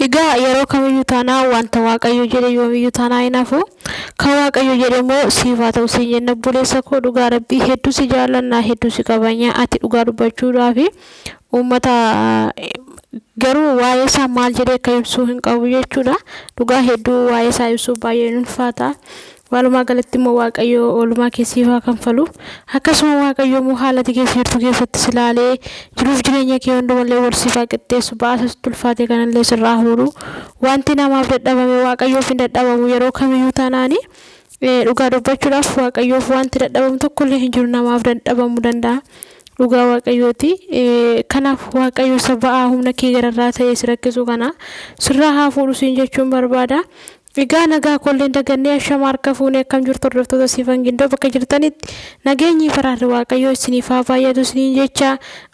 Egaa yeroo kamiyyuu taanaan wanta Waaqayyo jedhe yoomiyyuu taanaan hin hafu. Kan Waaqayyo jedhe immoo siif haa ta'u siin jenna obboleessa koo. Dhugaa Rabbii hedduu si jaallanna, hedduu si kabajna. Ati dhugaa dubbachuudhaafi uummata garuu waa'ee isaa maal jedhee akka ibsuu hin qabu jechuudha. Dhugaa hedduu waa'ee isaa ibsuu baay'ee ulfaata. Walumaa galatti immoo Waaqayyo oolmaa kee siif haa kanfalu. Akkasuma Waaqayyo immoo haala ati keessa jirtu keessatti si ilaalee jiruuf jireenya kee hundumallee wal siif haa qixxeessu. Ba'aa sitti ulfaate kanallee sirraa fuudhu. Wanti namaaf dadhabame Waaqayyoof hin dadhabamu yeroo kamiyyuu taanaani. Dhugaa dubbachuudhaaf Waaqayyoof wanti dadhabamu tokkollee hin jiru, namaaf dadhabamuu danda'a. Dhugaa Waaqayyooti. Kanaaf Waaqayyo isa ba'aa humna kee gararraa ta'ee si rakkisu kana sirraa haa fuudhu siin jechuun barbaada. Egaa nagaa koolleen dagannee, ashama harka fuunee, akkam jirtu hordoftoota Siifan Gindoo? Bakka jirtanitti nageenyi faraarri Waaqayyoo isiniif haa baay'atu isiniin jecha,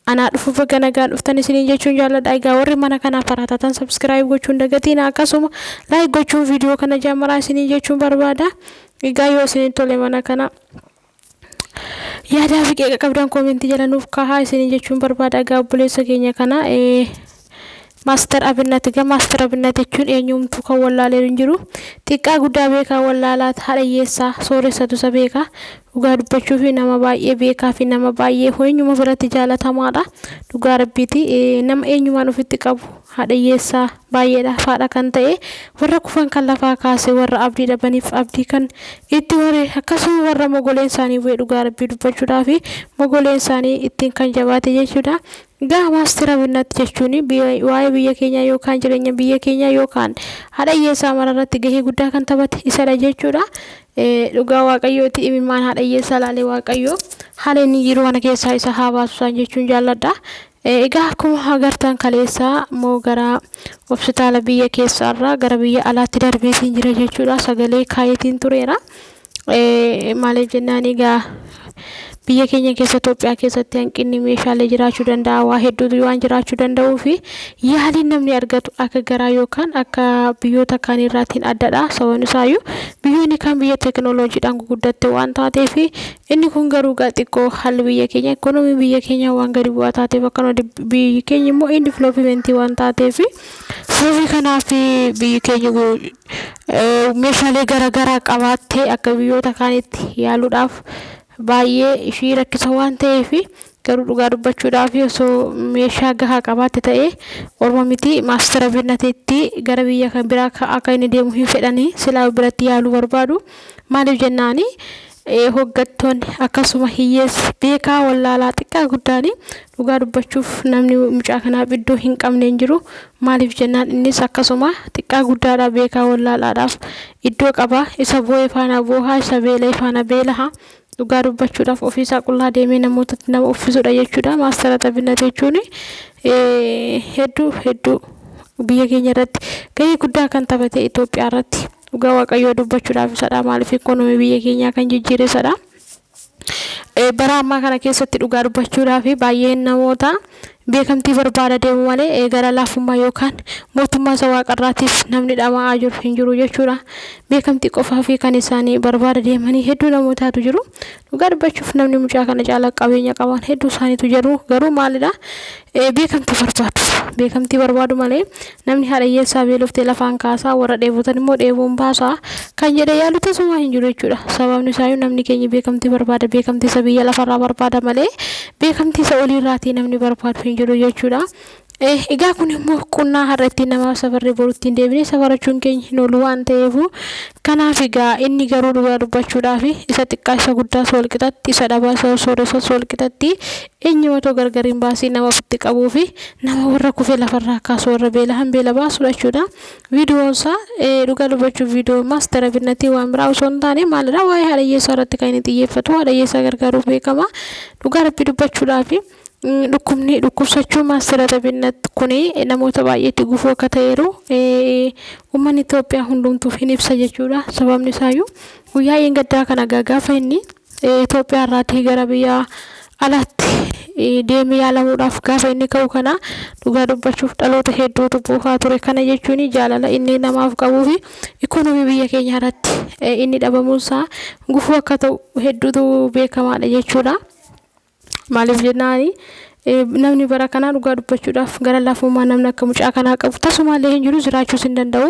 anaa dhufu, baga nagaan dhuftan isiniin jechuun jaalladha. Egaa warri mana kanaaf haaraa taatan subscribe gochuun dagatiin, akkasuma like gochuun viidiyoo kana jammaraa isiniin jechuun barbaada. Egaa yoo isiniin tole mana kana yaadaa fi qeeqa qabdan koomentii jala nuuf kahaa isiniin jechuun barbaada. Egaa obboleessa keenya kana Maaster Abinnat, egaa Maaster Abinnat jechuun eenyumtuu kan wallaalee hin jiru. Xiqqaa guddaa, beekaa wallaalaa, haadha hiyyeessaa sooressatu isa beeka. Dhugaa dubbachuu fi nama baay'ee beekaa fi nama baay'ee eenyuma biratti jaalatamaadha. Dhugaa Rabbiiti, nama eenyumaan ofitti qabu, haadha hiyyeessaa baay'eedha haadha kan ta'e, warra kufan kan lafaa kaase, warra abdii dhabaniif abdii kan itti hore, akkasuma warra mogoleen isaanii bu'e, dhugaa Rabbii dubbachuudhaa fi mogoleen isaanii ittiin kan jabaate jechuudha. Egaa Maaster Abinnat jechuun waa'ee biyya keenyaa yookaan jireenya biyya keenyaa yookaan haadha hiyyeessaa mara irratti gahee guddaa kan taphate isadha jechuudha. Dhugaa Waaqayyooti, imimmaan haadha hiyyeessaa ilaalee Waaqayyo haala inni jiru kana keessaa isa haa baasu isaan jechuun jaalladha. Egaa akkuma agartan kaleessaa immoo gara hospitaala biyya keessaarraa gara biyya alaatti darbeetiin jira jechuudha. Sagalee kaayetiin tureera. Maaliif jennaan, egaa biyya keenya keessa, Itoophiyaa keessatti hanqinni meeshaalee jiraachuu danda'a. Waa hedduutu waan jiraachuu danda'uu fi yaaliin namni argatu akka garaa yookaan akka biyyoota kaanirraatiin addadha. Sababni isaayyuu biyyoonni kaan biyya teekinooloojiidhaan guguddatte waan taateef, inni kun garuu xiqqoo haalli biyya keenya, ikoonomiin biyya keenyaa waan gadi bu'aa taateef, akkanuma biyyi keenya immoo in developmentii waan taateef, sababii kanaaf biyyi keenya meeshaalee garaagaraa qabaattee akka biyyoota kaanitti yaaluudhaaf baay'ee ishii rakkisa waan ta'eef. Garuu dhugaa dubbachuudhaaf osoo meeshaa gahaa qabaatte ta'ee orma miti, Maaster Abinnatiitti gara biyya kan biraa akka inni deemu hin fedhanii, silaa biratti yaaluu barbaadu. Maaliif jennaani, hoggattoonni akkasuma hiyyeessi, beekaa wallaalaa, xiqqaa guddaani, dhugaa dubbachuuf namni mucaa kanaaf iddoo hin qabne hin jiru. Maaliif jennaan, innis akkasuma xiqqaa guddaadhaa, beekaa wallaalaadhaaf iddoo qaba. Isa boo'ee faana boohaa, isa beela'ee faana beelaha. Dhugaa dubbachuudhaaf ofiisaa qullaa deemee namootatti nama uffisudha jechuudha. Maaster Abinnat jechuun hedduu hedduu biyya keenya irratti gahee guddaa kan taphate, Itoophiyaa irratti, dhugaa Waaqayyoo dubbachuudhaaf isadha. Maaliif, ikoonomii biyya keenyaa kan jijjiire isadha. Bara ammaa kana keessatti dhugaa dubbachuudhaaf baay'een namoota beekamtii barbaada deemu malee gara laafummaa yookaan mootummaa isa waaqarraatiif namni dhama'aa jiru hin jiru jechuudha. Beekamtii qofaa fi kan isaanii barbaada deemanii hedduu namootaatu jiru. Dhugaa dubbachuuf namni mucaa kana caalaa qabeenya qaban hedduu isaaniitu jiru. Garuu maalidha, beekamtii barbaadu. Beekamtii barbaadu malee namni haadha hiyyeessaa beeloftee lafaan kaasaa, warra dheebotan immoo dheebuun baasaa kan jedhe yaalu tasuma hin jiru jechuudha. Sababni isaayyuu namni keenya beekamtii barbaada. Beekamtii isa biyya lafarraa barbaada malee beekamtii isa oliirraatii namni barbaadu hin jiru jechuudha. Egaa kun immoo qunnaa har'a ittiin namaaf safarree boru ittiin deebinee safarachuun keenya hin oolu waan ta'eef, kanaaf egaa inni garuu dhugaa dubbachuudhaaf isa xiqqaa isa guddaas wal qixatti, isa dhabaa isa sooressas wal qixatti, eenyumatoo gargar hin baasiin nama ofitti qabuu fi nama warra kufee lafarraa kaasu, warra beelahan beela baasudha jechuudha. Viidiyoon isaa, dhugaa dubbachuuf, viidiyoo Maaster Abinnatii waan biraa osoo hin taane maalidha, waa'ee haadha hiyyeessaa irratti kan inni xiyyeeffatu, haadha hiyyeessaa gargaaruuf beekama. Dhugaa Rabbii dubbachuudhaaf dhukkubni dhukkubsachuu Maaster Abinnat kuni namoota baay'eetti gufuu akka ta'eeru uummanni Itoophiyaa hundumtuuf hin ibsa jechuudha. Sababni isaayyuu guyyaa gaddaa kana gaafa inni Itoophiyaa irraatii gara biyya alaatti deemee yaalamuudhaaf gaafa inni ka'u kana, dhugaa dubbachuuf dhaloota hedduutu buuhaa ture. Kana jechuun jaalala inni namaaf qabuu fi ikoonomii biyya keenya irratti inni dhabamuunsaa gufuu akka ta'u hedduutu beekamaadha jechuudha. Maaliif jennaani, Namni bara kanaa dhugaa dubbachuudhaaf gara laafummaa namni akka mucaa kanaa qabu tasumaallee hin jiru, jiraachuus hin danda'u.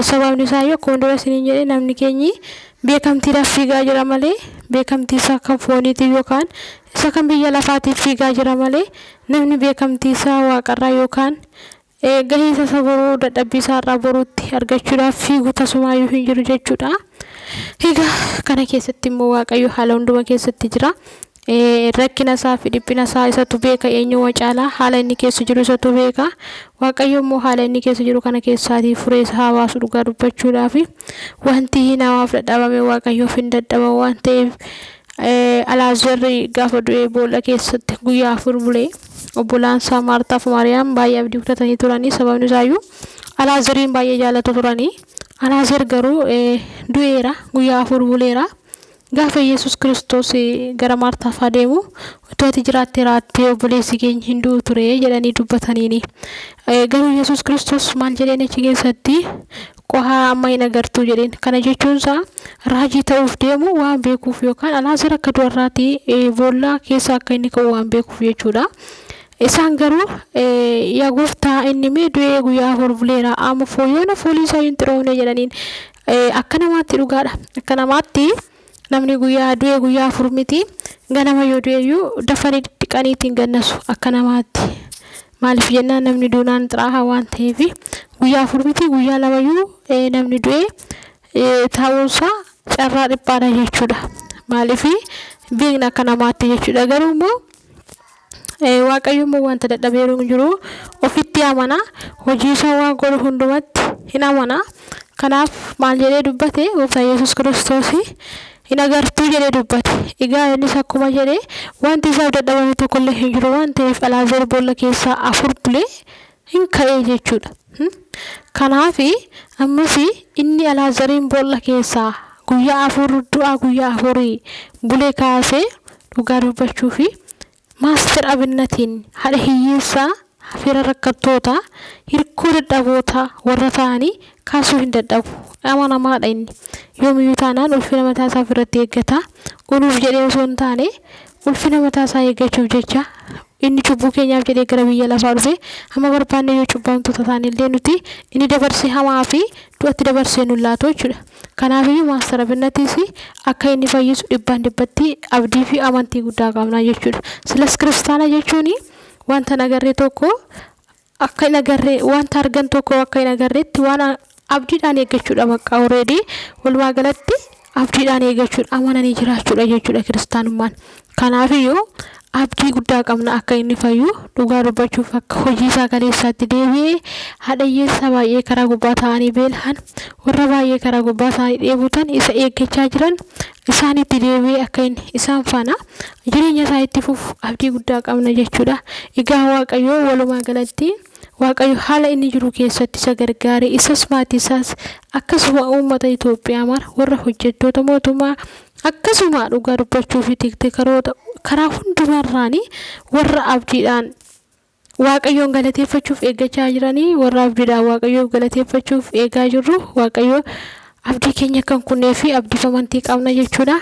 Sababni isaa iyyuu akkuma dura isiniin jedhe, namni keenyi beekamtiidhaaf fiigaa jira malee, beekamtii isaa kan fooniitiin yookaan isa kan biyya lafaatiif fiigaa jira malee, namni beekamtii isaa waaqarraa yookaan gahee isa boruu dadhabbii isaarraa boruutti argachuudhaaf fiigu tasumaayyuu hin jiru jechuudha. Egaa kana keessatti immoo Waaqayyo haala hunduma keessatti jira. Rakkina isaa fi dhiphina isaa isatu beeka, eenyuma caalaa haala inni keessa jiru isatu beeka. Waaqayyo immoo haala inni keessa jiru kana keessaatii furee isa haa baasu. Dhugaa dubbachuudhaaf, wanti namaaf dadhabame Waaqayyoof hin dadhabamu waan ta'eef, Alaazarri gaafa du'ee boolla keessatti guyyaa 4 bulee, obbolaan isaa Maartaa fi Maariyaam baay'ee abdii kutatanii turanii. Sababni isaayyuu Alaazariin baay'ee jaallatu turanii. Alaazar garuu du'eera, guyyaa 4 buleera. Gaafa Yesus Kiristoos gara Maartaaf adeemu, "Utuu ati jiraatte raattee obboleessi keenya hin du'u ture," jedhanii dubbataniini. Garuu Yesus Kiristoos maal jedheen achi keessatti? "Qohaa amma hin agartuu," jedheen. Kana jechuun isaa raajii ta'uuf deemu waan beekuuf, yookaan Alaazar akka du'arraatii boollaa keessa akka inni ka'u waan beekuuf jechuudha. Isaan garuu, "Yaa gooftaa, inni mee du'ee guyyaa 4 buleera, amma yoona foolii isaa hin xiroofne," jedhaniin. Akka namaatti dhugaadha. Akka namaatti namni guyyaa du'ee guyyaa 4 miti, ganama yoo du'e iyyuu dafanii dhidhiqanii ittiin gannasu akka namaatti. Maaliif jennaan, namni duunaan xiraahaa waan ta'eef, guyyaa 4 miti, guyyaa 2yyuu namni du'e taa'uunsaa carraa dhiphaadha jechuudha. Maaliif beekna akka namaatti jechuudha. Garuu immoo Waaqayyo immoo wanta dadhabeeru hin jiru, ofitti amana, hojii isaa waan godhu hundumatti hin amana. Kanaaf maal jedhee dubbate gooftaa Yesus Kiristoos? "Hin agartuu," jedhee dubbate. Egaa innis akkuma jedhe, wanti isaaf dadhabame tokkollee hin jiru waan ta'eef, Alaazar boolla keessaa 4 bulee hin ka'ee jechuudha. Kanaaf ammas inni Alaazariin boolla keessaa guyyaa 4, du'a guyyaa 4 bulee kaasee, dhugaa dubbachuu fi Maaster Abinnatiin haadha hiyyeessaa, fira rakkattoota, hirkoo dadhaboota warra ta'anii kaasuu hin dadhabu. Amanamaadha inni. Yoomiyyuu taanaan ulfina mataa isaa ofirratti eeggata. Unuuf jedhee osoo hin taane, ulfina mataa isaa eeggachuuf jecha inni cubbuu keenyaaf jedhee gara biyya lafaa dhufe. Hamma barbaanne yoo cubbamtoota taane illee, nuti inni dabarsee hamaa fi du'atti dabarsee nu laatu jechuudha. Kanaafiyyuu Maaster Abinnatis akka inni fayyisu dhibbaan dhibbatti abdii fi amantii guddaa qabna jechuudha. Silas kiristaana jechuun wanta hin agarree tokko akka hin agarree, wanta argan tokko akka hin agarreetti waan abdiidhaan eeggachuudha bakka already. Walumaa galatti abdiidhaan eeggachuudha, amananii jiraachuudha jechuudha kiristaanummaan. Kanaafiyyuu abdii guddaa qabna akka inni fayyu, dhugaa dubbachuuf akka hojii isaa kaleessaatti deebi'ee haadha hiyyeessaa baay'ee karaa gubbaa ta'anii beela'an, warra baay'ee karaa gubbaa isaanii dheebotan isa eeggachaa jiran isaanitti deebi'ee akka inni isaan faana jireenya isaa itti fufu abdii guddaa qabna jechuudha. Egaa Waaqayyo, walumaa galatti Waaqayyo haala inni jiru keessatti isa gargaare, isas, maatii isaas, akkasuma uummata Itoophiyaa mara, warra hojjettoota mootummaa, akkasuma dhugaa dubbachuu fi tiktookaroota karaa hundumarraanii warra abdiidhaan Waaqayyoon galateeffachuuf eeggachaa jiranii, warra abdiidhaan Waaqayyoof galateeffachuuf eegaa jirru, Waaqayyo abdii keenya kan kunnee fi abdiif amantii qabna jechuudha.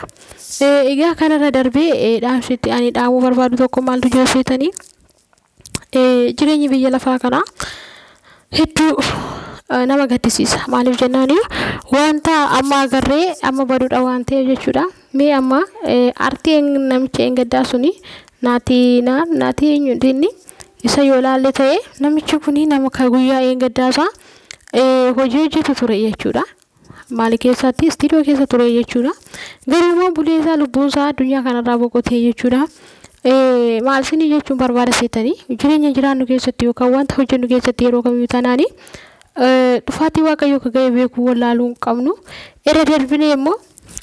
Egaa kanarra darbee dhaamsitti ani dhaamuu barbaadu tokko maaltu jira seetanii? Jireenyi biyya lafaa kanaa hedduu nama gaddisiisa. Maaliif jennaan, wanta amma agarree amma baduudha waan ta'eef jechuudha. Mee amma artii namicha eengaddaa suni, naatii naatii eenyuti inni, isa yoo ilaalle ta'e, namichi kuni nama ka guyyaa eengaddaasaa hojii hojjetu ture jechuudha. Maali keessatti? Istiidiyoo keessa ture jechuudha. Garuu immoo bulee isaa lubbuun isaa addunyaa kanarraa boqotee jechuudha. Maal isinii jechuun barbaada seetanii? Jireenya jiraannu keessatti yookaan wanta hojjennu keessatti yeroo kamiyyuu taanaani dhufaatii Waaqayyoo akka ga'e beekuu wallaaluu hin qabnu. Irra darbinee immoo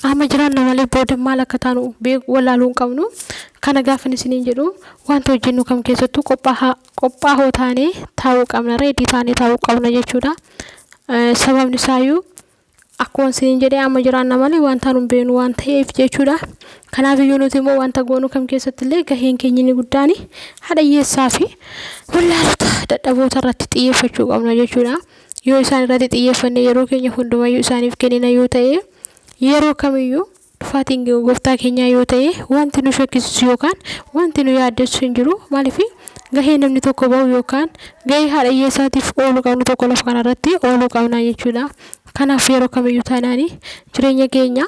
amma jiraanna malee booda maal akka taanu beekuu wallaaluu hin qabnu. Kana gaafan isiniin jedhu, wanta hojjennu kam keessattuu qophaa'oo taanee taa'uu qabna, ready taanee taa'uu qabna jechuudha. Sababni isaayyuu akkuma isiniin jedhee, amma jiraanna malee wanta nu hin beeknu waan ta'eef jechuudha. Kanaaf iyyuu nuti immoo wanta goonu kam keessatti illee gaheen keenya inni guddaan haadha hiyyeessaa fi wallaalota dadhaboota irratti xiyyeeffachuu qabna jechuudha. Yoo isaan irratti xiyyeeffanne, yeroo keenya hundumayyuu isaaniif kennina yoo ta'e, yeroo kamiyyuu Dhufaatiin gooftaa keenyaa yoo ta'e wanti nu shakkisiisu yookaan wanti nu yaaddessu hin jiru. Maaliif gahee namni tokko bahu yookaan gahee haadha hiyyeessaatiif ooluu qabnu tokko lafa kanarratti ooluu qabna jechuudha. Kanaaf yeroo kamiyyuu taanaan jireenya keenya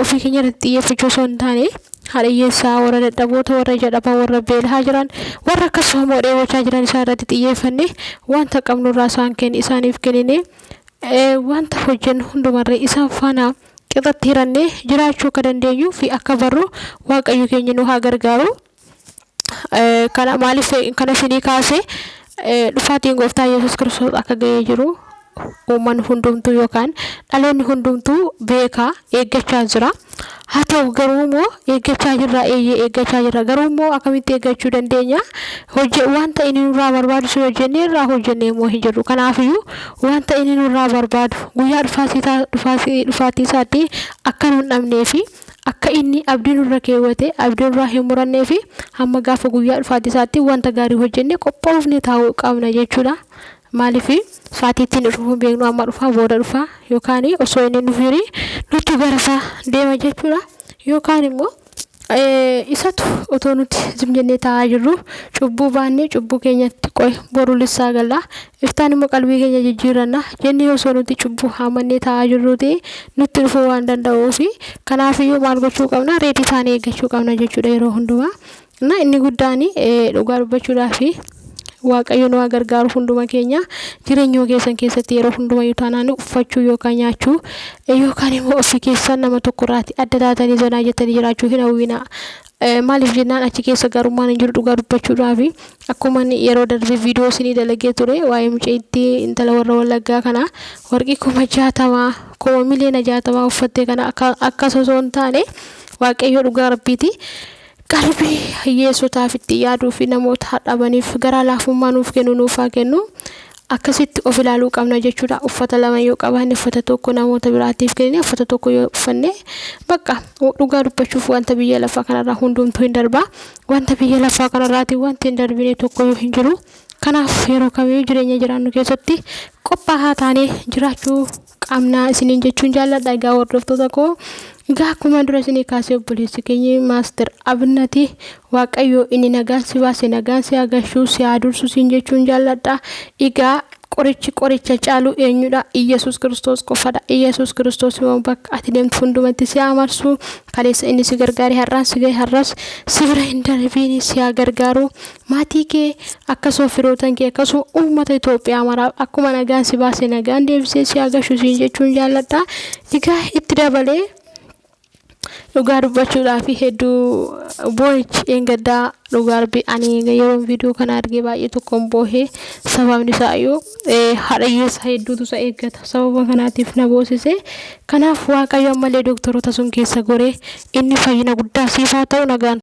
ofii keenya irratti xiyyeeffachuu osoo hin taane haadha hiyyeessaa, warra dadhaboota, warra ija dhabaa, warra beelaa jiran, warra akkasuma immoo dheebochaa jiran isaan irratti xiyyeeffannee wanta qabnu irraa isaan kenni isaaniif kenninee wanta hojjennu hundumarree isaan faana qixatti hirannee jiraachuu akka dandeenyuu fi akka barru Waaqayyo keenya nu haa gargaaru. Kana maaliif kana isinii kaase? Dhufaatiin gooftaa Yesuus Kiristoos akka ga'ee jiru uummanni hundumtuu yookaan dhaloonni hundumtuu beekaa eeggachaa jira. Haa ta'u garuu immoo eeggachaa jirra, eeyyee eeggachaa jirra, garuu immoo akkamitti eeggachuu dandeenya? Hojii wanta inni nurraa barbaadu sun hojjennee irraa hojjennee immoo hin jirru. Kanaafiyyuu wanta inni nurraa barbaadu guyyaa dhufaatii isaatti akka nu hin dhabnee fi akka inni abdii nurra keewwate abdii nurraa hin murannee fi hamma gaafa guyyaa dhufaatii isaatti wanta gaarii hojjennee qophoofnee taa'uu qabna jechuudha. Maaliif sa'aatii ittiin dhufu hin beeknu, amma dhufaa booda dhufaa yookaan osoo inni hin dhufiin nuti gara isaa deema jechuudha. Yookaan immoo isatu otoo nuti zim jennee taa'aa jirru cubbuu baannee cubbuu keenyatti qoy boru lissaa galla, iftaan immoo qalbii keenya jijjiirranna jennee osoo nuti cubbuu haamannee taa'aa jirruuti nutti dhufuu waan danda'uufi. Kanaafiyyuu maal gochuu qabna? Reedii taanee eeggachuu qabna jechuudha yeroo hundumaa. Na inni guddaan dhugaa dubbachuudhaafi Waaqayyo nu haa gargaaru hunduma keenya. Jireenya keessan keessatti yeroo hundumayyuu taanaan uffachuu yookaan nyaachuu yookaan immoo ofii keessan nama tokko irraati adda taatanii zanaa jettanii jiraachuu hin hawwinaa. Maaliif jennaan achi keessa garummaan hin jiru dhugaa dubbachuudhaafi. Akkuma inni yeroo darbe viidiyoo isinii dalagee ture waa'ee mucaittii intala warra Wallaggaa kana warqii 60,000, 60,000,000 uffattee kana akkas osoo hin taane, Waaqayyo dhugaa rabbiiti. Qalbii hiyyeessotaaf itti yaaduu fi namoota dhabaniif garaa laafummaa nuuf kennu nuuf haa kennu. Akkasitti of ilaaluu qabna jechuudha. Uffata lama yoo qabaanne uffata tokko namoota biraatiif kennine uffata tokko yoo uffanne bakka dhugaa dubbachuuf wanta biyya lafaa kanarraa hundumtuu hin darba. Wanta biyya lafaa kanarraati wanti hin darbine tokko yoo hin jiru. Kanaaf yeroo kamiyyuu jireenya jiraannu keessatti qophaa'aa taanee jiraachuu qabna isiniin jechuun jaalladha. Egaa hordoftoota koo, egaa akkuma dura isinii kaasee obboleessi keenya Maaster Abinnati, Waaqayyo inni nagaan si baase nagaan si haa gashuu, si haa dursu siin jechuun jaalladha. Egaa qorichi qoricha caalu eenyudha? Iyyasuus Kiristoos qofadha. Iyyasuus Kiristoos immoo bakka ati deemtu hundumatti si haa marsu. Kaleessa inni si gargaare har'aan si gahe, har'as si bira hin darbiin si haa gargaaru. Maatii kee akkasuma firootan kee akkasuma uummata Itoophiyaa maraaf akkuma nagaan si baase nagaan deebisee si haa gashu siin jechuun jaalladha. Egaa itti dabalee dhugaa dubbachuudhaaf hedduu boo'ichi dheengaddaa dhugaa rabbi ani yeroo viidiyoo kana argee baay'ee tokkoon boohee, sababni isaa iyyuu haadha hiyyeessaa hedduutu isa eeggata, sababa kanaatiif na boosise. Kanaaf Waaqayyo ammallee doktoroota sun keessa goree inni fayyina guddaa siif haa ta'u nagaan.